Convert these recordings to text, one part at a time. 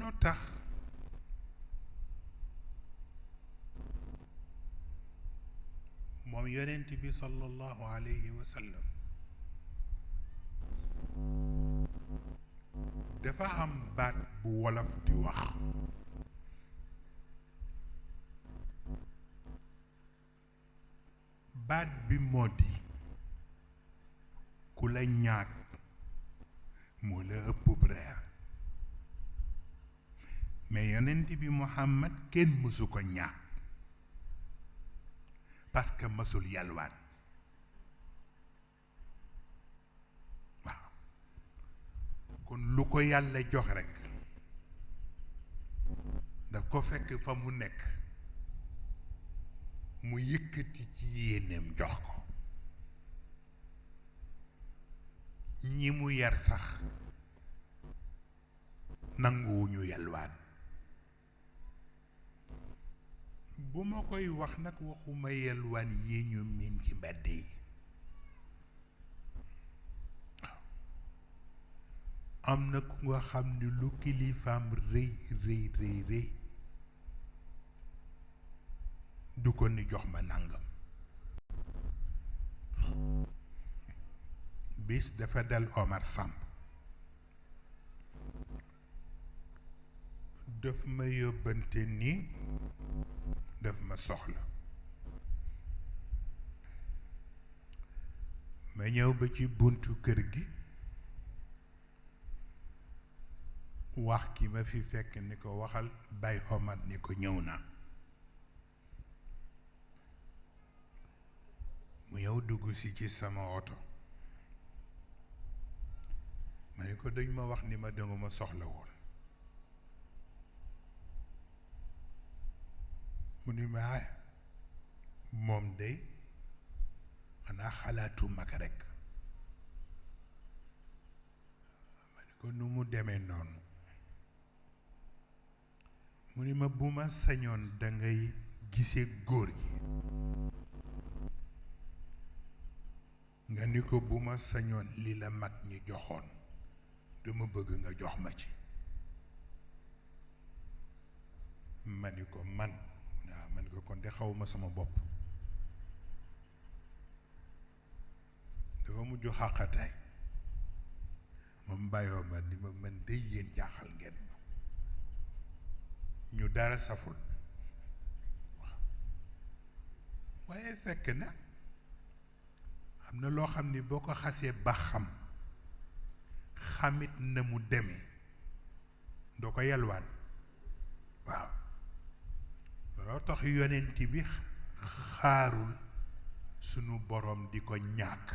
looloo tax moom yonent bi sallallahu alayhi wa sallam dafa am baat bu wolof di wax baat bi moo di ku la ñaag moo la ëpp reer mais yonent bi Muhammad kenn mësu ko ñaag parce que mësul yalwaan waaw kon lu ko yàlla jox rekk daf ko fekk fa mu nekk mu yëkkati ci yéeneem jox ko ñi mu yar sax nanguwuñu yalwaan bu ma koy wax nag waxuma yalwaan yi ñu miin ci mbedd yi am na ku nga xam ni lu kilifaam rëy rëy rëy rëy du ko ni jox ma nàngam bis dafa dal Omar Samb daf ma yóbbante ni daf ma soxla ma ñëw ba ci buntu kër gi wax ki ma fi fekk ni ko waxal Baye Omar ni ko ñëw naa mu ñëw dugg si ci sama oto ma ni ko dañ ma wax ni ma danga ma soxla woon mu ni ma moom day xanaa xalaatu mag rekk ma ni ko nu mu demee noonu mu ni ma bu ma sañoon dangay gisee góor gi nga ni ko bu ma sañoon li la mag ñi joxoon dama bëgg nga jox ma ci ma ni ko man waaw ma ni ko kon de xawma sama bopp dafa mujj xàqataay moom bàyyoo ma ni ma man de yéen jaaxal ngeen ma ñu dara saful waaw waaye fekk na am na loo xam ni boo ko xasee ba xamit na mu demee doo ko yalwaan waaw looloo tax yonent bi xaarul sunu boroom di ko ñàkk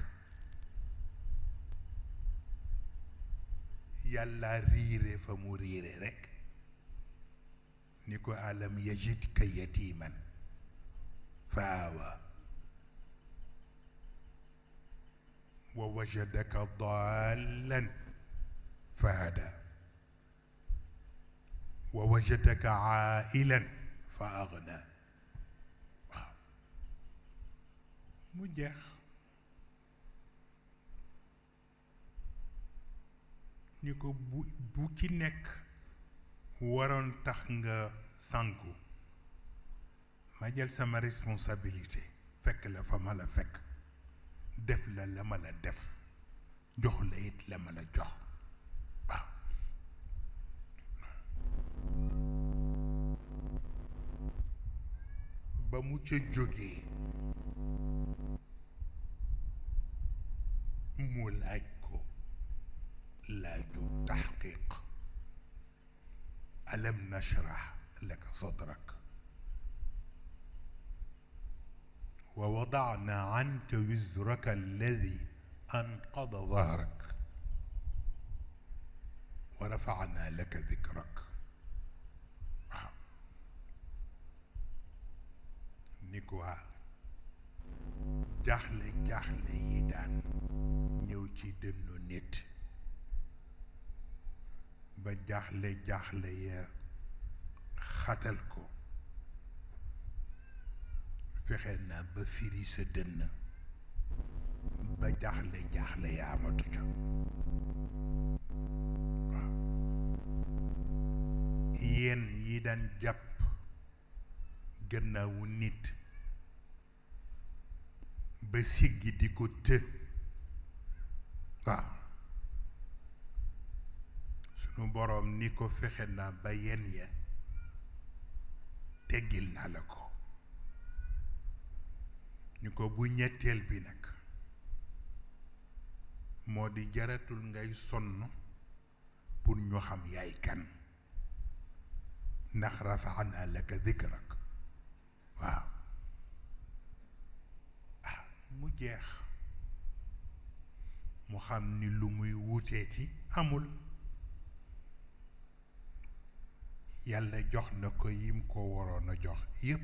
yàlla riire fa mu riire rekk ni ko alam yajidka yatiman fa awa wa wajadaka dallan fa hada wa wajadaka ailan fa agna waaw mu jeex ni ko bu ci nekk waroon tax nga sànku ma jël sama responsabilité fekk la fa ma la fekk def la la ma la def jox la it la ma la jox waaw ba mu ca jógee mu laaj ko laaju taxqiq alam nashrah laka sadrak wa wada'na anka wizraka alladi anqada dahrak wa rafa'na laka dikrak waaw ni ko jaaxle jaaxle yi daan ñëw ci dënnu nit ba jaaxle jaaxle ya xatal ko fexe naa ba firi sa dënn ba jaaxle jaaxle ya amatu ca waaw yéen yi daan jàpp gannaawu nit ba siggi di ko të waaw sunu boroom ni ko fexe naa ba yen ya teggil naa la ko ñu ko bu ñetteel bi nag moo di jaratul ngay sonn pour ñu xam yaay kan ndax rafaana laka dikrak waaw mu jeex mu xam ni lu muy wuteeti amul yàlla jox na ko yim ko waroon a jox yépp